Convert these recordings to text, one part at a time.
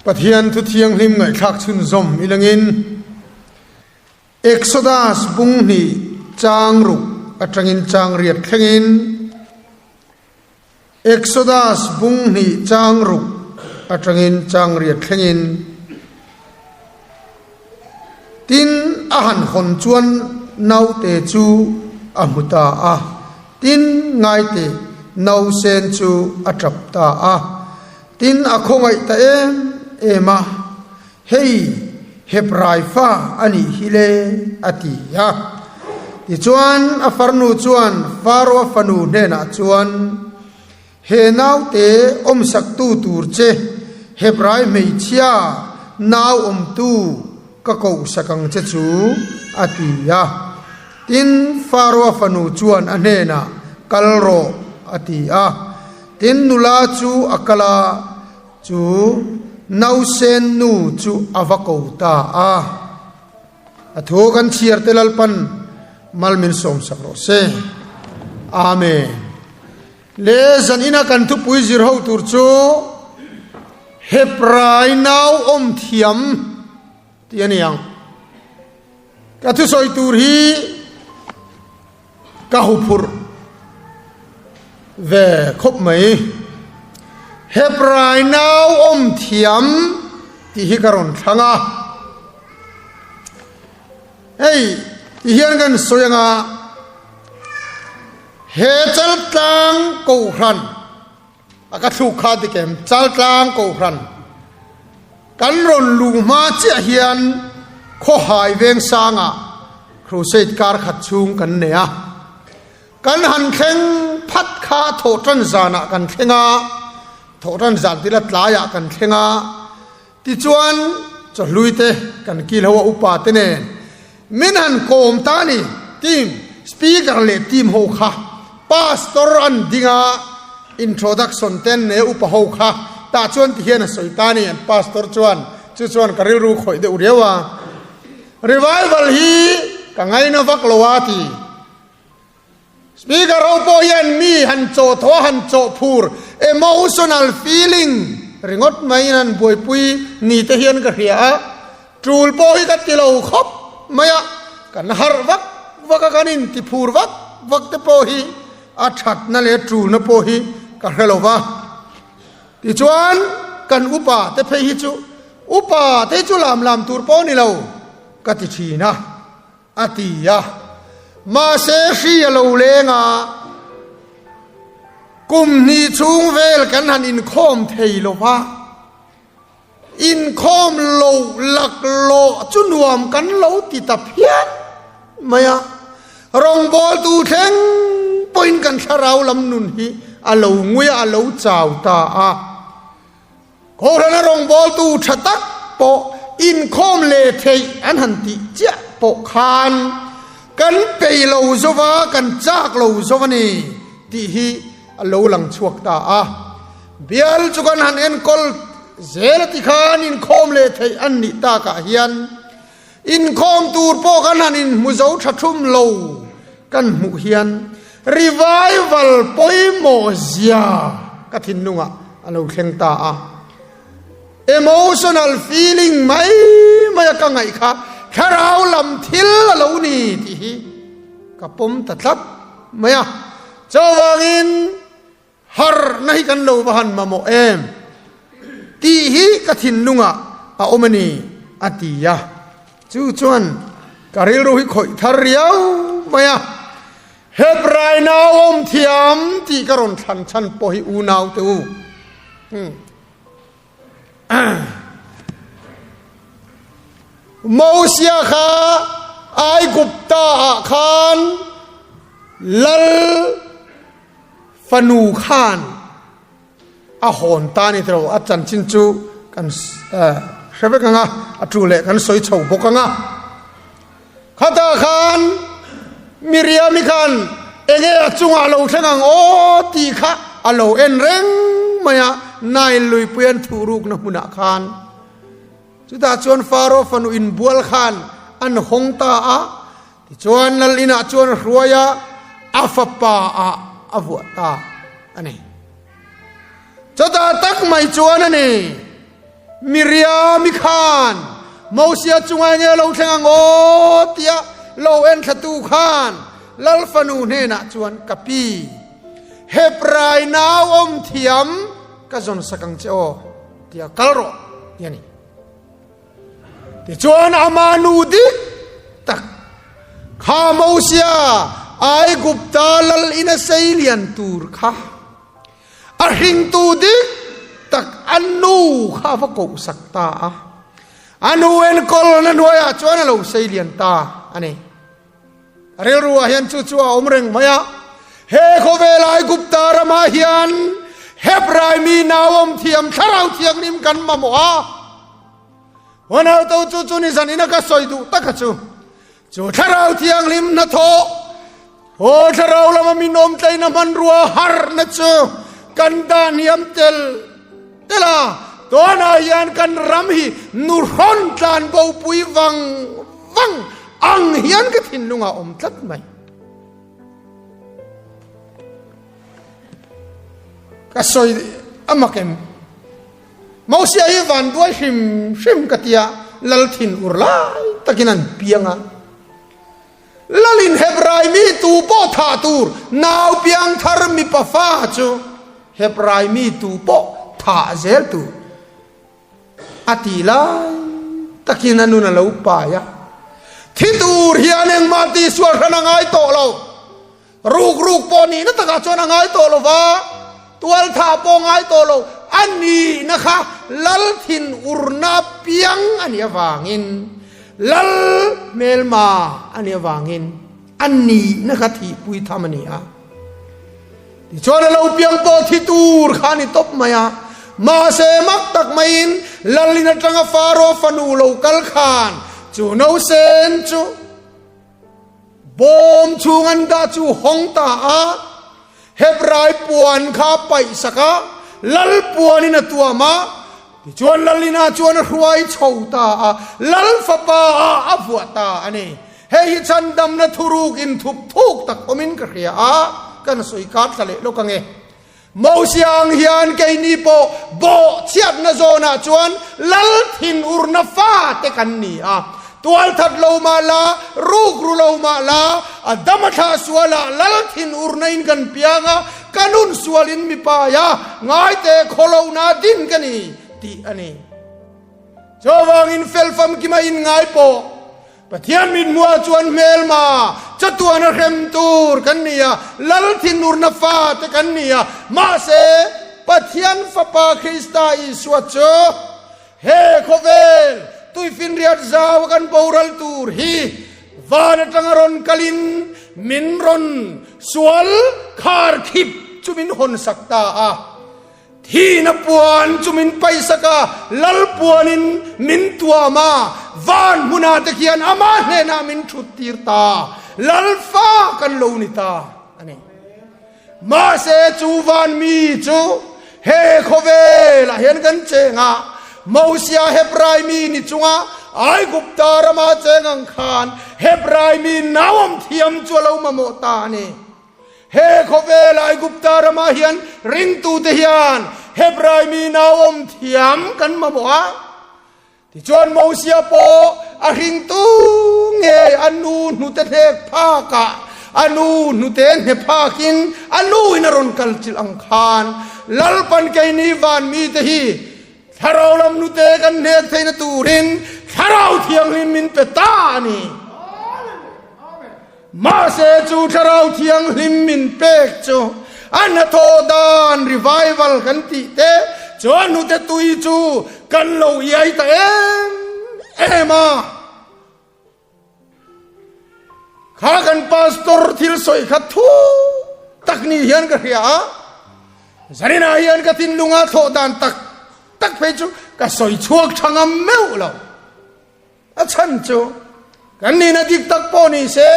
Pathian thu thianghlim ngaihthlak chhunzawm ilangin Exodus bung hnih chang ruk atangin chang riat thlengin Exodus bung hnih chang ruk atangin chang riat thlengin Tin, a han hawn chuan naute chu a hmu ta a, tin, ngaite nausen chu a tap ta a. Tin, a khawngaih ta em em a, Hei, Hebrai fa a nih hi le, a ti a. Tichuan, a farnu chuan Faro-a fanu hnenah chuan, He naute awmsaktu tur che Hebrai hmeichhia nau awmtu ka kohsak ang che chu, a ti a. Tin, Faroa fanu chuan a hnenah, Kal rawh, a ti a. Tin, nula chu a kal a, chu nausen nu chu a va ko ta a. A thu kan chhiar te Lalpan mal min sawmsak rawh se. Amen. Le zan ina kan thupui zir ho tur chu Hebrai nau awm thiam tih a ni ang. Ka thusawi tur hi ka huphurh ve khawp mai. Hebrai nau awm thiam tih hi ka rawn thlang a. Hei ti hian kan sawi anga He Chaltlang Kohhran a ka thluk kha dik em? Chaltlang Kohhran kan rawn luh hma chiah hian Khawhai Vengsangah Crusade kar khat chhung kan nei a. Kan han thleng phat kha thawhtan zanah kan thleng a, thawhtan zan tila tlaiah kan thleng a. Tichuan chawhlui te kan kil ho a upa te nen min han kawm ta a ni. Team speaker leh team ho kha pastor an ding a, introduction te an nei a upa ho kha tah chuan ti hian a sawi ta a ni an pastor chuan chu chuan ka rilru khawih deuh riau a. Revival hi ka ngaina vak lo a ti. Speaker ho pawh hian mi han chawh thaw a, han chawh phur, emotional feeling ringawt maiin han buaipui ni te hian ka hria a, tul pawh hi ka ti lo khawp mai a, kan harh vak vak a, kan inti phur vak vak te pawh hi a thatna leh tulna pawh hi ka hre lo va. Tichuan kan upa te phei hi chu upa te chu lam lam tur pawh ni lo ka ti thin a. A ti a. Mahse hri a lo leng a, kum hnih chhung vel kan han inkhawm thei lo va, inkhawm lo laklawh chu nuam kan lo ti ta phian mai a. Rawngbawltu thleng pawhin kan thlarau lam nun hi a lo ngui a, a lo chau ta a. Kohhrana rawngbawltu tha tak pawh inkhawm leh theih an han tih chiah pawh khan kan pei lo zo va, kan chak lo zo a ni tih hi a lo lang chhuak ta a. Bial chu kan han enkawl zel a ti khan inkhawm leh theih an nih takah hian inkhawm tur pawh kan han inhmu zo tha thum lo kan hmuh hian revival pawimawh zia ka thinlungah a lo thleng ta a. Emotional feeling mai mai a ka ngaih kha thlarau lam thil a lo ni tih hi ka pawm ta tlat mai a. Chuvangin Harhna hi kan lo va han mamawh em? Tih hi ka thinlungah a awm a ni, a ti a. Chu chuan ka rilru hi khawih thar riau mai a. Hebrai nau awm thiam tih ka rawn thlan chhan pawh hi unau te u. Mosia kha Aigupta ah khan lal Fanu khan a hawn ta ni tiro a chanchin chu kan hre vek ang a, a tu leh kan sawi chho bawk ang a. Khatah khan Miriami khan enge a chungah lo thleng ang aw tih kha a lo en reng mai a, Nile luipui an thuh rukna hmunah khan. Chutah chuan Faro fanu inbual khan an hawng ta a, Tichuan lal inah chuan a hruai a, a fapa ah a vuah ta a ni. Chutah tak mai chuan a ni. Miriami khan Mosia chunga enge lo thleng ang aw tia lo en thlatu khan Lal fanu hnenah chuan ka pi, Hebrai nau awm thiam ka zawn sak ang che aw tia kal rawh ti a ni. Tichuan ama nu dik tak kha Mosia Aigupta lal ina sei lian tur kha a hringtu dik tak a nu kha a va koh sak ta a. A nu enkawlna hnuaiah chuan a lo sei lian ta a ni. A rilruah hian chu chu a awm reng mai a. He khawvel Aigupta ramah hian Hebrai mi nauawm thiam thlarau thianghlim kan mamawh a. Huanauto chu chu ni zanin a ka sawi duh taka chu chu thlarau thianghlim hnathawh aw thlarau lama min awm tleina hmanrua harhna chu kan dah hniam tel tel a. Tunah hian kan ram hi nuhrawn tlanbopui vang vang ang hian ka thinlungah awm tlat mai. Ka sawi a mak em? Mosia hi van duai hrim hrim ka tia lal thin ur lai takin an piang a. Lalin Hebrai mi tu pawh thah tur nau piang thar mipa fa chu Hebrai mi tu pawh thah zel tur a ti lai takin a nun a lo pai a. Thi tur hian engmah tihsual hran a ngai tawh lo. Ruk ruk pawh nihna takah chuan a ngai tawh lo va, tual thah pawh ngai tawh lo. A nihna kha lal thin urna piang a nih avangin, lal hmelma a nih avangin a nihna kha thihpui tham a ni a. Tichuan a lo piang pawh thi tur kha a ni tawp mai a. Mahse mak tak maiin lalin atanga Faro fanu lo kal khan chu nausen chu, Bawm chhung an dah chu hawng ta a, Hebrai puan kha a paih sak a, lal puanin a tuam a, tichuan lalina chuan a hruai chho ta a, lal fapa ah a vuah ta a ni. Hei hi chhandamna thuruk inthup thuk tak awmin ka hria a, kan sawi kar thla leh lawk ange. Mosia ang hian keini pawh bawhchhiatna zawnah chuan lal thinurna fate kan ni a. Tualthat lo mah la, rukru lo mah la, a dam a thlah sualah lal thinurna in kan piang a, ka nun sualin mi pai a, ngaite khawlohna din ka ni tih a ni. Chuvangin fel famkima inngai pawh Pathian mit hmuah chuan hmelma chatuan a hrem tur kan ni a, Lal thinurna fate kan ni a, mahse Pathian Fapa Krista Isua chu he khawvel tuifinriat zau a kan boral tur hi van atanga rawn kalin min rawn sual kharkhip chu min hawnsak ta a. Thihna puan chu min paihsak a, lal puanin min tuam a, van hmunah te khian ama hnenah min thut tir ta, lal fa kan lo ni ta a ni. Mahse chu van mi chu he khawvelah hian kan cheng a, Mosia Hebrai mi ni chunga Aigupta rama cheng ang khan Hebrai mi nauawm thiam chu a lo mamawh ta a ni. He khawvel Aigupta ramah hian ringtute hian Hebrai mi nauawm thiam kan mamawh a. Tichuan Mosia pawh a hringtu nge a nu hnute hlek phakah a nu hnute hne phakin a nu in a rawn kal chilh ang khan Lalpan keini van mite hi Thlarau lam hnute kan hnek theihna turin Thlarau Thianghlim min pe ta a ni. Mahse chu Thlarau Thianghlim min pek chu a hnathawh dan revival kan tih te chuan hnute tui chu kan lo iai ta em em a. Kha kan pastor thil sawi kha thu tak ni hian ka hria a, zaninah hian ka thinlunga thlawh dan tak tak phei chu ka sawi chhuak tha ngam meuh lo. A chhan chu kan nihna dik tak pawh ni se,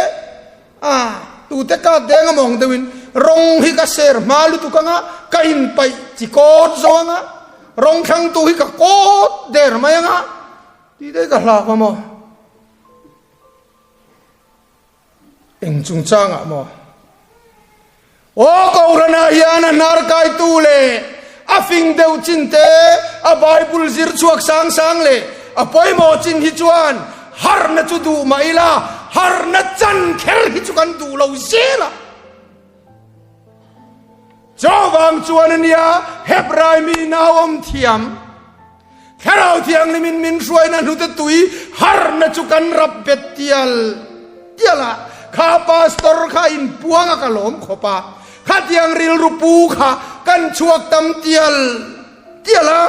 a tute ka deng a mawng deuhin rawng hi ka ser hma lutuk anga ka inpaih chi kawt zo anga rawng thlangtu hi ka kawt der mai anga tih te hi ka hlak a maw? Eng chungchangah maw? Aw Kohhranah hian a hnar kaitu leh A fing deuh chin te, a Bible zir chhuak sang sang leh a pawimawh chin hi chuan harhna chu duh mah ila, harhna chan kher hi chu kan duh lo zel a. Chuvang chuan a nia Hebrai mi nauawm thiam, Thlarau Thianghlimin min hruaina hnute tui harhna chu kan rap bet tial tial a, kha pastor kha inpuang a ka lawm khawp a, khatiang rilru pu kha kan chhuak tam tial tial a,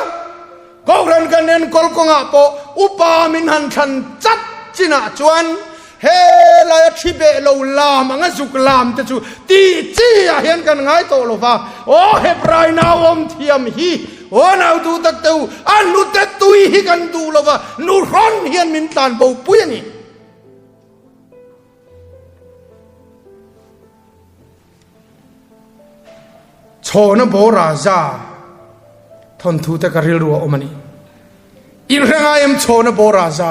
Kohhran kan enkawl kawngah pawh upa min han thlan chat chinah chuan Helaia thi beh lo lam anga zuk lam te chu tih chi ah hian kan ngai tawh lo va, aw Hebrai nau awm thiam hi, aw nau duh tak te u, a hnute tui hi kan duh lo va, nu hrawn hian min tlan bo pui a ni. Chhawna bawra za thawnthu te ka rilru a awm a ni. Inhre ngai em chhawna bawra za?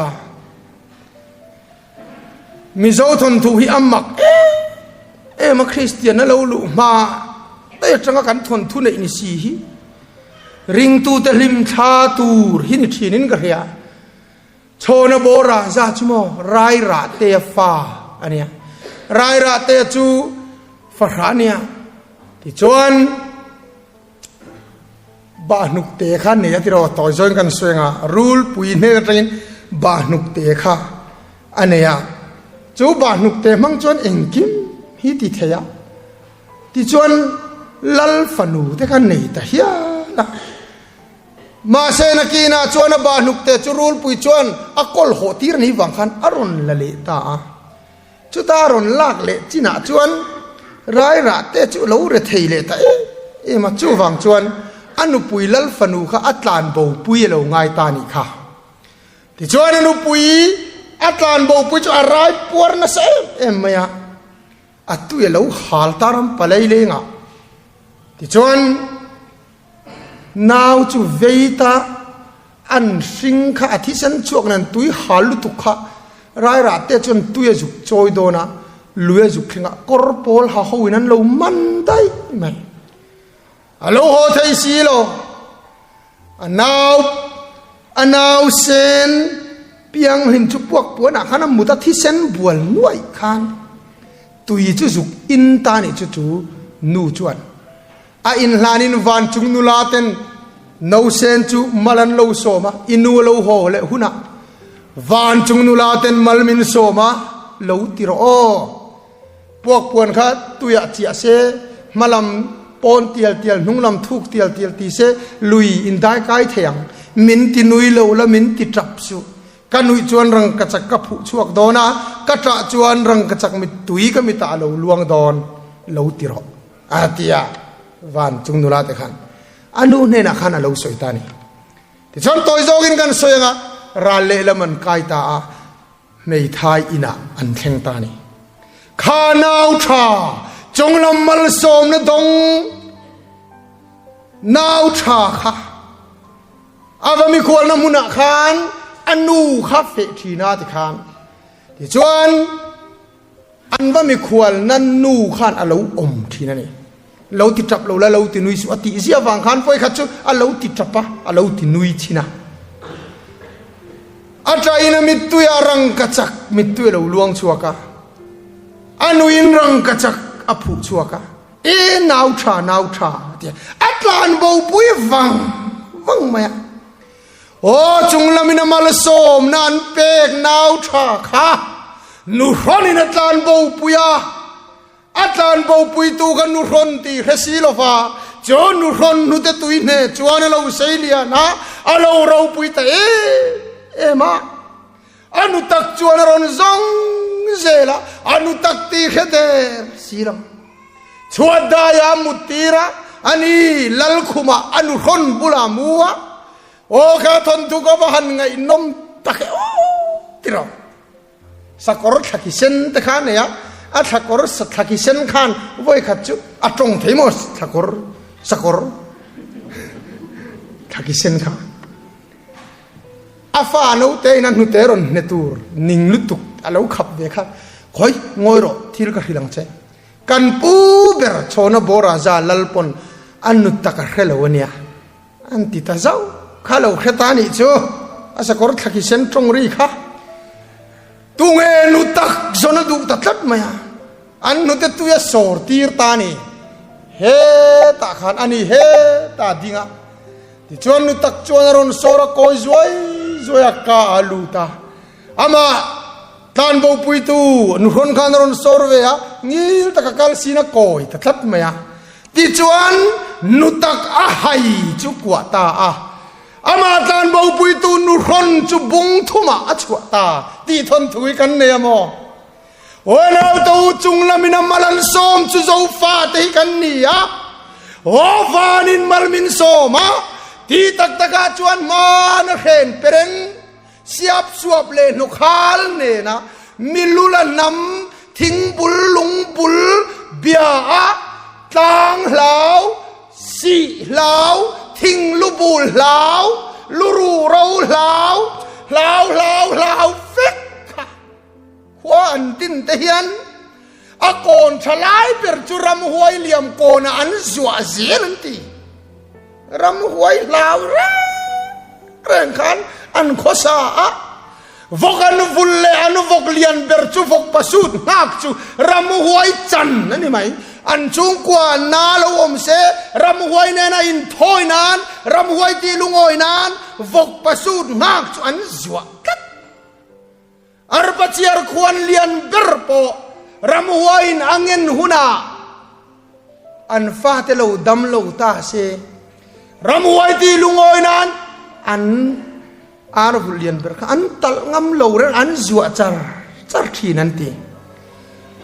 Mizo thawnthu hi a mak em em a, Kristian a lo luh hma daih atanga kan thawnthu neih ni si hi ringtute hlim thla tur hi ni thinin ka hria. Chhawna bawra za chu maw Rairahtea fa a nia. Rairahtea chu fahrah a nia. Tichuan Bahnukte kha nei a ti rawh, tawi zawin kan sawi ang a, rulpui hnen atangin bahnukte kha a nei a, chu bahnukte hmang chuan engkim hi ti thei a, tichuan lal fanu te kha nei ta hial a, mahse nakinah chuan a bahnukte chu rulpui chuan a kawl hawh tir ni vang khan a rawn la leh ta a. Chuta rawn lak leh chinah chuan Rairah te chu lo re thei leh ta em em a, chuvang chuan a nupui lal fanu kha a tlan bo pui a lo ngai ta nih kha. Tichuan a nupui a tlan bo pui chu a rai puar nasa em em mai a, a tui a lo hal ta ram palai lengah. Tichuan nau chu vei ta. An hring kha a thisen chhuak nen tui hal lutuk kha Rairah te chuan tui a zuk chawi dawn a, lui a zuk thleng a, kawr pawl ha ho in an lo man daih mai. A lo haw thei si lo. A nau a nau sen pianghlim chu puak puanah khan a mut a thisen bual nuaih khan tui chu zuk in ta nih chu chu nu chuan A inhlanin vancung nula ten Nausen chu mal an lo sawm a, i nu a lo haw leh hunah vancung nula ten mal min sawm a, lo ti rawh aw. Puakpuan kha tuiah chiah se, hmalam pawn tial tial, hnunglam thuk tial tial ti se, lui in dai kai thei ang. Min ti nui lo la, min ti tap suh. Ka nuih chuan rangkachak ka phuh chhuak dawn a, ka ṭah chuan rangkachak mittui ka mitah a lo luang dawn, lo ti rawh. A ti a, van chung nula te khan a nu hnenah khan a lo sawi ta a ni. Tichuan tawi zawkin kan sawi anga ral lehlam an kai ta a, hmeithai inah an thleng ta a ni. Kha nau tha chunglam malsawmna dawng nau tha kha a va mikhualna hmunah khan a nu kha feh thin a ti khan. Tichuan. An va mikhual nan nu khan a lo awm thin a ni. Lo ti tap lo la, lo ti nui suh a tih ziah vang khan vawi khat chu a lo ti tap a, a lo ti nui thin a. A ṭahin a mittui a rangkachak mittui a lo luang chhuak a, a nuin rangkachak a phuh chhuak a, E nau ṭha, nau ṭha a ti a, a tlan bopui vang vang mai a. Aw chunglamin a malsawmna an pek nau tha kha nuhrawnin a tlan bopui a, a tlan bopuitu kha nuhrawn tih hre si lo va, chu nuhrawn hnute tui hne chuan a lo sei lian a, a lo ropui ta em em a. A nu tak chuan a rawn zawng zel a, a nu tak tih hre der si lo. Chhuat daia a mut tir a, a ni Lalkhuma a nu hrawn bulah a mu a, aw kha thawnthu ka va han ngaihnawm tak e aw ti rawh. Sakawr thlaki sen te kha a nei a, a thlakawr thlaki sen khan vawikhat chu a tawng thei maw thlakawr sakawr thlaki sen kha. A fa naute in a hnute rawn hne tur ning lutuk a lo khap ve kha, Khawi, ngawi rawh, thil ka hrilh ang che. Kan pu ber Chhawna Bawraza lal pawn a nu tak a hre lo a nia. An ti ta zauh kha lo hre ta nih chu a sakawr thla khi sen tawng ri kha. Tunge nu tak zawn a duh ta tlat mai a, an hnute tui a sawr tir ta a ni. Hetah khan a ni hetah a ding a, tichuan nu tak chuan a rawn sawr a kawi zuai zuai a, ka a lut a. Amah tlanbopuitu nuhrawn khan a rawn sawr ve a, ngil taka kal sin a kawi ta tlat mai a. Tichuan nu tak a hai chu kuah ta a. Amah tlanbopuitu nuhrawn chu bung thumah a chhuah ta tih thawnthu hi kan nei a maw? Aw naute u chung lamin a mal an sawm chu Zofa te hi kan ni a, aw vanin mal min sawm a, ti tak takah chuan hman a hren pereng siap suap leh hnukhal nena milula hnam thingbul lungbul bia a tlang hlau, sih hlau, thing lubul hlau, luru ro hlau, hlau hlau hlau vek kha khua an tin te hian a kawn tha lai ber chu ramhuai liam kawnah an zuah zel an ti. Ramhuai hlau reng reng khan an khawsa a, vawk an vul leh an vawk lian ber chu vawk pasut nghak chu ramhuai chan a ni mai. An chhungkua na lo awm se, ramhuai nena inthawi nan, ramhuai tih lungawi nan vawk pasut nghak chu an zuah tlat. Arpa chiar khuan lian ber pawh ramhuaiin a ngen hunah an fate lo dam lo ta se, ramhuai tih lungawi nan an ar vulh lian ber kha an talh ngam lo reng, an zuah char char thin an ti.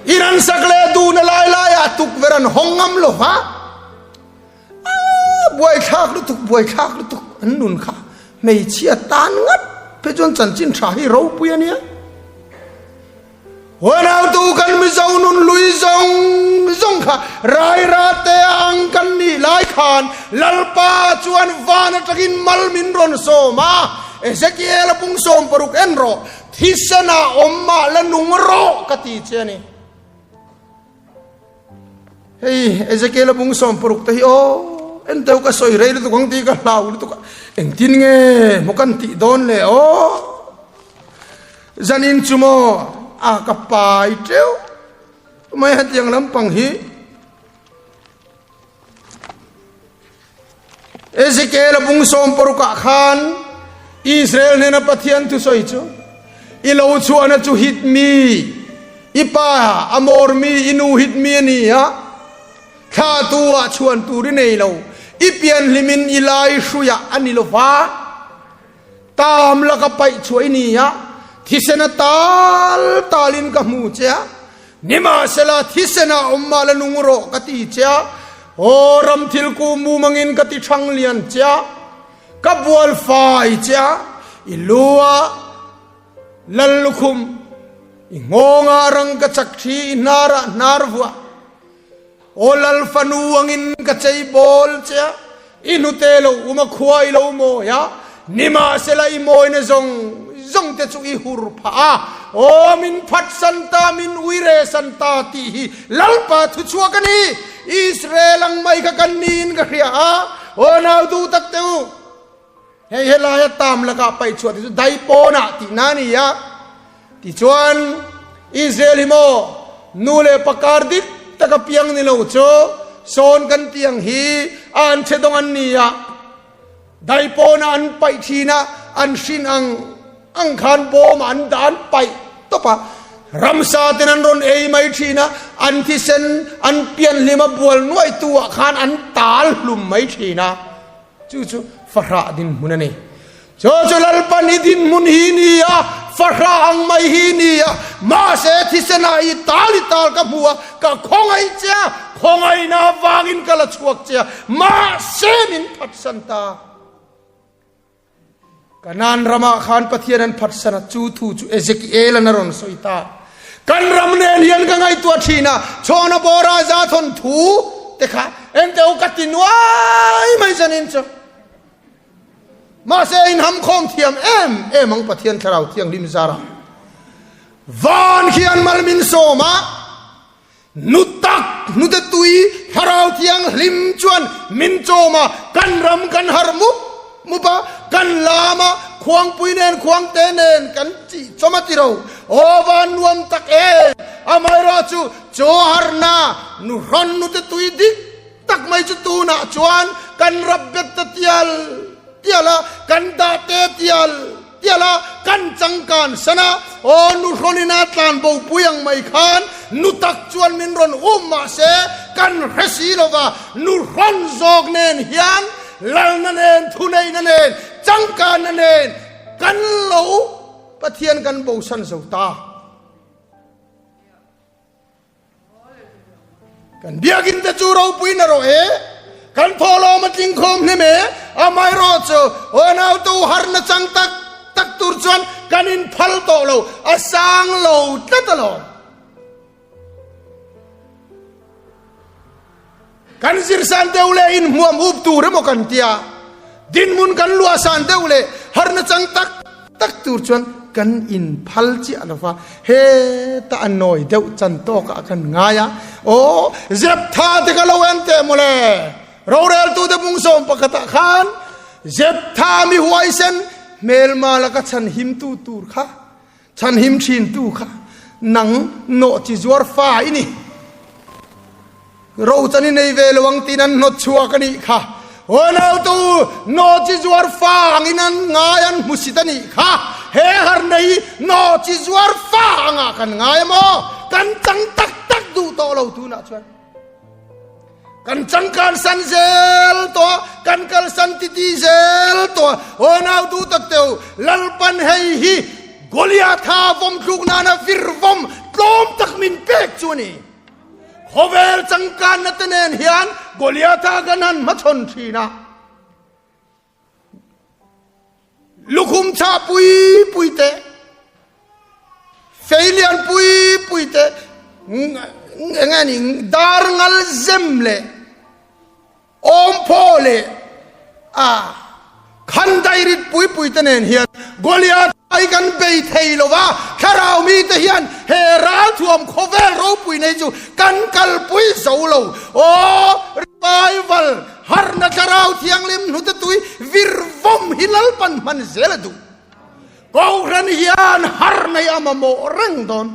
In an sak leh duhna lai laiah tukverh an hawng ngam lo va, Buaithlak lutuk, buaithlak lutuk an nun kha hmeichhia tan ngat phei chuan chanchin tha hi ropui a nia. Huanautu kan Mizo nun lui zawng zawng kha Rairate ang kan nih lai khan Lalpa chuan van atangin mal min rawn sawm a, Ezekiel a pung 60 en rawh, thisen ah awm mah la nung rawh ka ti che a ni. Hei Ezekiel a bung 60 te hi aw en deuh ka sawi rei lutuk ang tih ka hlau lutuk a engtin nge maw kan tih dawn le aw zanin chu maw a ka pai teuh mai hetiang lampang hi Ezekiel a bung 60 ah khan Israel hnena Pathian thusawi chu i lo chhuahna chu hit mi i pa Amor mi i nu hit mi a ni a thlahtu ah chhuan tur i nei lo i pianhlimin i lai hruiah a ni lo va tam laka paih chhuah i ni a thisen a tal talin ka hmu che a Nimahsela thisen ah awm mah la nung rawh ka ti che a, aw ram thil ku mumangin ka ti thang lian che a, ka bual fai che a, i lu ah lal lukhum, i nghawng ah rang ka chak thi, i hnar ah hnar vuah, aw lal fanu angin ka chei bawl che a, i hnute lo um a khua i lo mawi a, nimahsela i mawina zawng zawng te chu i hur phah a, aw min phatsan ta, min uiresan ta tih hi Lalpa thuchhuak a ni, Israel ang mai kha kan niin ka hria a, aw nau duh tak te u, hei helaia tam lakah paih chhuah te chu daipawnah tihna a ni a. Tichuan, Israel hi maw nu leh pa kar dik taka piang ni lo chu sawn kan tih ang hi a an che dawng an ni a, daipawna an paih thin a, an hrin ang ang khan bawmah an dah an paih tawp a, ramsa ten an rawn ei mai thin a, an thisen an pianhlim a bual nuaitu ah khan an tal hlum mai thin a. Chu chu fahrah dinhmun a ni. Chu chu Lalpan i dinhmun hi ni a, fahrah ang mai hi ni a, mahse thisenah i tal i tal ka hmu a, ka khawngaih che a, khawngaihna avangin ka la chhuak che a, mahse min phatsan ta. Kanaan ramah khan Pathian an phatsan a, chu thu chu Ezekiel-an a rawn sawi ta. Kan ram nen hian ka ngaihtuah thin a, chhawna bawra za thawn thu te kha engte u ka ti nuai mai zanin chu. Mahse in ham khawm thiam em em ang Pathian Thlarau Thianghlim zarah. Van khian mal min sawm a, nu tak. hnute tui Thlarau Thianghlim chuan min chawm a, kan ram kan harh mup mup a, kan lam a, khuangpui nen khuangte nen kan chih chawm a ti ro. Aw van nuam tak em! Amaherawhchu chaw harhna nuhrawn hnute tui dik tak mai chu tunah chuan kan rap bet ta tial tial a, kan dah te tial tial a, kan changkan san a, aw nuhrawnin a tlan bo pui ang mai khan nu tak chuan min rawn um mahse kan hre si lo va, nuhrawn zawk nen hian lalna nen thuneihna nen changkanna nen kan lo Pathian kan bosan zo ta. Kan biakinn te chu ropui na rawh e, kan thawhlawm a tling khawm hnem e, amaherawh chu unautu harna chang tak tak tur chuan kan inphal tawh lo, a sang lo tlat alawm. Kan zirsan deuh leh inhmuam up tur emaw kan tia, dinhmun kan luahsan deuh leh harna chang tak tak tur chuan kan inphal chiah lo va, heta a nawi deuh chan tawkah kan ngai a, aw zep tha te ka lo en teh mawle, roreltute bungsawm pakhatah khan zep tha mi huaisen hmelma laka chhanhimtu tur kha Chhanhim thintu kha nang nawh chi zuar fa i ni. Ro chan i nei ve lo ang tiin an hnawt chhuak a nih kha. Aw nautu, nawh chi zuar fa angin an ngai an hmusit a nih kha. He harna hi nawh chi zuar fa angah kan ngai a maw? Kan chang tak tak duh tawh lo tunah chuan. Kan changkan san zel tawh a, kan kalsan titi zel tawh a. Aw nau duh tak teu, Lalpan hei hi Goliatha vawm tluk nana vir vawm tlawm tak min pek chu a ni. Khawvel changkanna te nen hian Goliatha kan han hmachhawn thin a. Lukhum chhah pui pui te, fei lian pui pui te, eng nge ni dar ngal zem leh awmphaw leh a khandai rit pui pui te nen hian Goliath ai kan bei thei lo va, thlarau mite hian he ralthuam khawvel ropui nei chu kan kalpui zo lo. Aw revival Harna Thlarau Thianghlim hnute tui vir vawm hi Lalpan hman zel a duh. Kohhran hian har nei a mamawh reng dawn.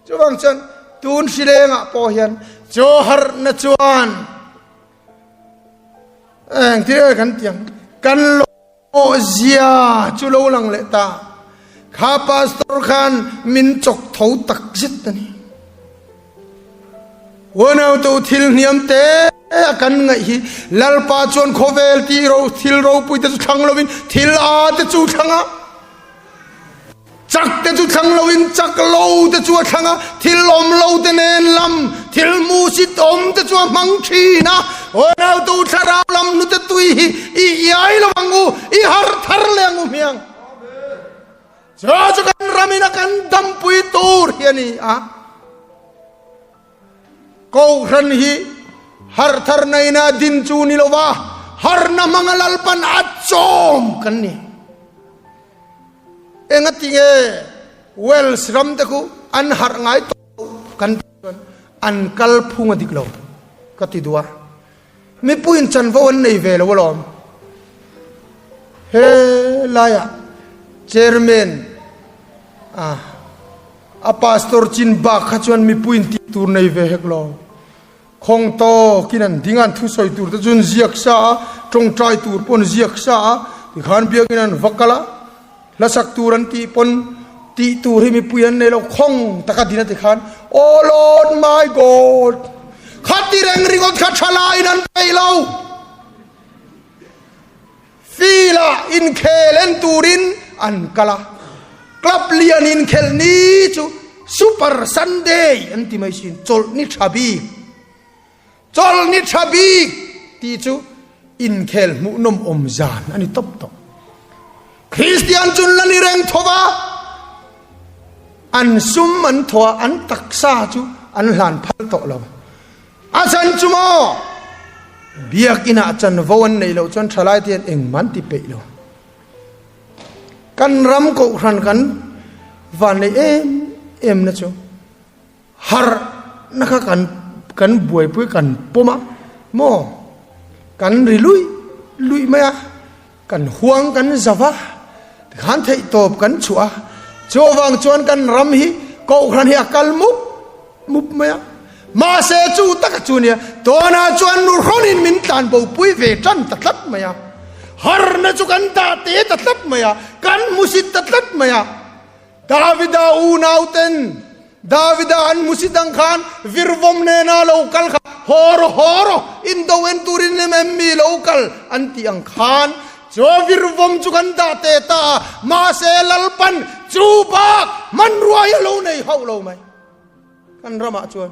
Chuvang chuan tun hrilengah pawh hian chu harna chuan engtir kan tiang kan lo Aw zia chu lo lang leh ta. Kha pastor khan min chawk tho tak zet a ni. Unautu thil hniam te a kan ngaih hi Lalpa chuan khawvel tih ro thil ropui te chu thlang lovin thil a te chu thlang a. Chak te chu thlang loin chak lo te chu a thlang a, thil awm lo te nen lam, thil hmuhsit awm te chu a hmang thin a. Aw nautu thlarau lam hnute tui hi i iai lo ang u, i harh thar leh ang u hmiang. Chu chu kan ramin a kan dampui tur hi a ni a. Kohhran hi harh thar naina din chu ni lova, harhna hmanga Lalpan a chawm kan ni. Engati nge Wales ram te khu an harh ngai tawh kan tih chuan an kal phung a dik lo ka ti duh a. Mipuiin chanvo an nei ve lo alawm. He laiah chairman a a pastor chin bak kha chuan mipuiin tih tur nei ve hek lo. Khawng tawkin an ding a, an thusawi tur te chu an ziak sa a, tawngtai tur pawh an ziak sa a, tikhan biakin an va kal a, hlasak tur an tih pawn tih tur hi mipui an nei lo, khawng taka din a tikhan Oh Lord my God! Khati reng ringawt kha tha laiin an peih lo. Field-ah inkhel en turin an kal a, club lian inkhelh ni chu Super Sunday an ti mai sin, chawlh ni tha bik, chawlh ni tha bik tih chu inkhel hmuhnawm awm zan a ni tawp tawh. Kristian chun la ni reng tho va, an sum an thaw a, an taksa chu an hlan phal tawh lo. A chan chu maw? Biakinah chanvo an neih loh chuan thalaite hian engmah an ti peih lo. Kan ram kohhran kan van neih em em na chu har na kha kan kan buaipui kan pawm a maw kan ri luih luih mai a kan huang kan zau a tikhan theih tawp kan chhuah a chuvang chuan kan ram hi kohhran hi a kal mup mup mai a mahse chu taka chu nia tunah chuan nu hrawnin min tlan bo pui ve tan ta tlat mai a harna chu kan dah te ta tlat mai a kan hmusit ta tlat mai a. Davida unauten Davida an hmusit ang khan virvawm nena lo kal kha haw rawh haw rawh indo en turin em em mi lo kal an tih ang khan chu virvawm chu kan dah teh ta a, mahse Lalpan chu bak hmanrua hi a lo nei hauh lo mai kan ramah chuan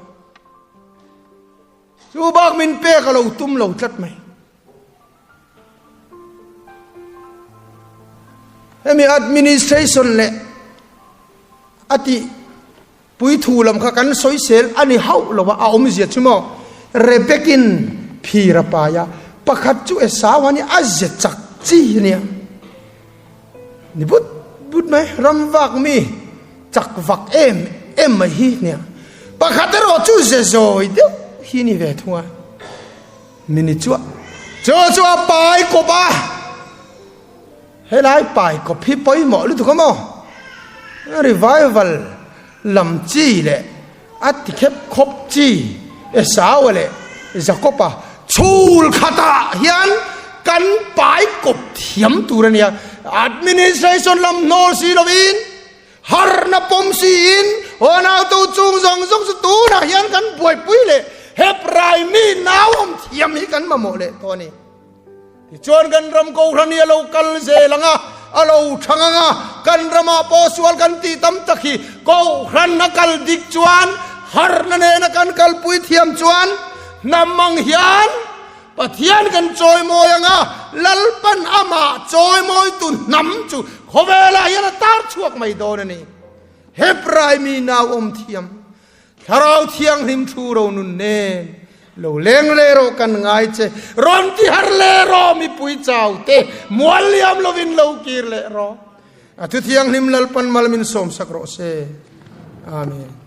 chu bak min pek a lo tum lo tlat mai. Hemi administration leh a tih puithu lam kha kan sawisel a ni hauh lo a, a awmzia chu maw Rebekin phir a pai a, pakhat chu Esau a nia, a ze chak chi a nia. Ni but but mai, ram vak mi chak vak em em mai hi nia. Pakhat erawh chu ze zawi deuh hi ni ve thung a. Mini chuah chu chu a pai kawp a, helai pai kawp hi pawimawh lutuk a maw? Revival lam chi leh a ti khep khawp chi Esau-a leh Jakob-a chhul khatah hian kan pai kawp thiam tur a nia. Administration lam hnawl si lovin Harhna pawm siin Honautu chung zawng zawng chu tunah hian kan buaipui leh Hebrai mi nau awm thiam hi kan mamawh leh tawh a ni. Tichuan kan ram Kohhran hi a lo kal zel ang a, a lo thang ang a, kan ramah pawh sual kan tih tam tak hi Kohhran a kal dik chuan harhna nena kan kalpui thiam chuan hnam ang hian Pathian kan chawimawi ang a, Lalpan amah chawimawitu hnam chu khawvelah hian a tar chhuak mai dawn a ni. Hebrai mi nau awm thiam, Thlarau Thianghlim thu ro nun nen lo leng leh rawh kan ngai che, rawn ti har leh rawh mipui chau te, mual liam lovin lo kir leh rawh. A thu thianghlim Lalpan mal min sawmsak rawh se. Amen.